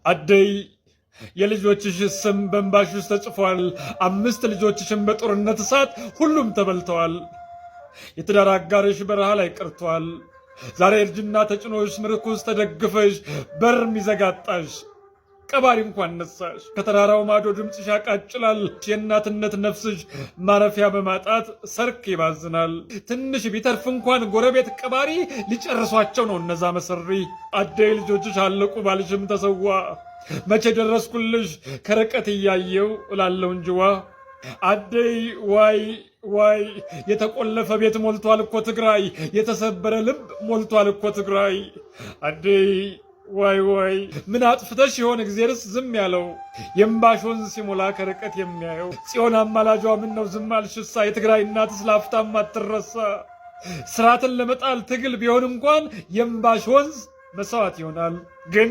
አደይ፣ የልጆችሽ ስም በእንባሽ ውስጥ ተጽፏል። አምስት ልጆችሽን በጦርነት እሳት ሁሉም ተበልተዋል። የትዳር አጋርሽ በረሃ ላይ ቀርቷል። ዛሬ እርጅና ተጭኖሽ ምርኩዝ ተደግፈሽ በር ሚዘጋጣሽ ቀባሪ እንኳን ነሳሽ። ከተራራው ማዶ ድምፅሽ ያቃጭላል። የእናትነት ነፍስሽ ማረፊያ በማጣት ሰርክ ይባዝናል። ትንሽ ቢተርፍ እንኳን ጎረቤት ቀባሪ ሊጨርሷቸው ነው እነዛ መሰሪ። አደይ፣ ልጆችሽ አለቁ፣ ባልሽም ተሰዋ። መቼ ደረስኩልሽ ከርቀት እያየው እላለሁ እንጅዋ። አደይ፣ ዋይ ዋይ! የተቆለፈ ቤት ሞልቷል እኮ ትግራይ፣ የተሰበረ ልብ ሞልቷል እኮ ትግራይ። አደይ፣ ዋይ ዋይ! ምን አጥፍተሽ ይሆን እግዜርስ ዝም ያለው? የእምባሽ ወንዝ ሲሞላ ከርቀት የሚያየው ጽዮን አማላጇ ምን ነው ዝም አልሽሳ? የትግራይ እናትስ ላፍታም አትረሳ። ስርዓትን ለመጣል ትግል ቢሆን እንኳን የእምባሽ ወንዝ መስዋዕት ይሆናል። ግን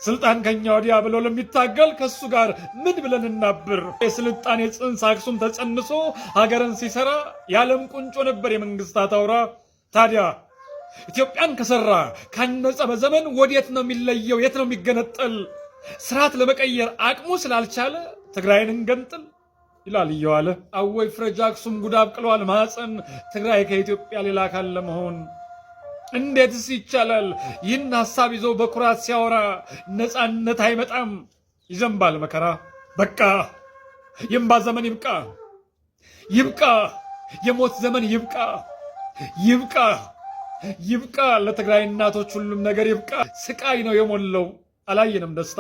ስልጣን ከኛ ወዲያ ብሎ ለሚታገል ከሱ ጋር ምን ብለን እናብር? የስልጣኔ ጽንስ አክሱም ተጸንሶ ሀገርን ሲሰራ የዓለም ቁንጮ ነበር የመንግስታት አውራ። ታዲያ ኢትዮጵያን ከሰራ ካነጸ በዘመን ወዴት ነው የሚለየው? የት ነው የሚገነጠል? ስርዓት ለመቀየር አቅሙ ስላልቻለ ትግራይን እንገንጥል ይላል እየዋለ። አወይ ፍረጃ፣ አክሱም ጉድ አብቅሏል ማኅፀን ትግራይ ከኢትዮጵያ ሌላ አካል ለመሆን እንዴትስ ይቻላል? ይህን ሐሳብ ይዞ በኩራት ሲያወራ ነፃነት አይመጣም፣ ይዘንባል መከራ። በቃ የእምባ ዘመን ይብቃ፣ ይብቃ። የሞት ዘመን ይብቃ፣ ይብቃ፣ ይብቃ። ለትግራይ እናቶች ሁሉም ነገር ይብቃ። ስቃይ ነው የሞላው፣ አላየንም ደስታ።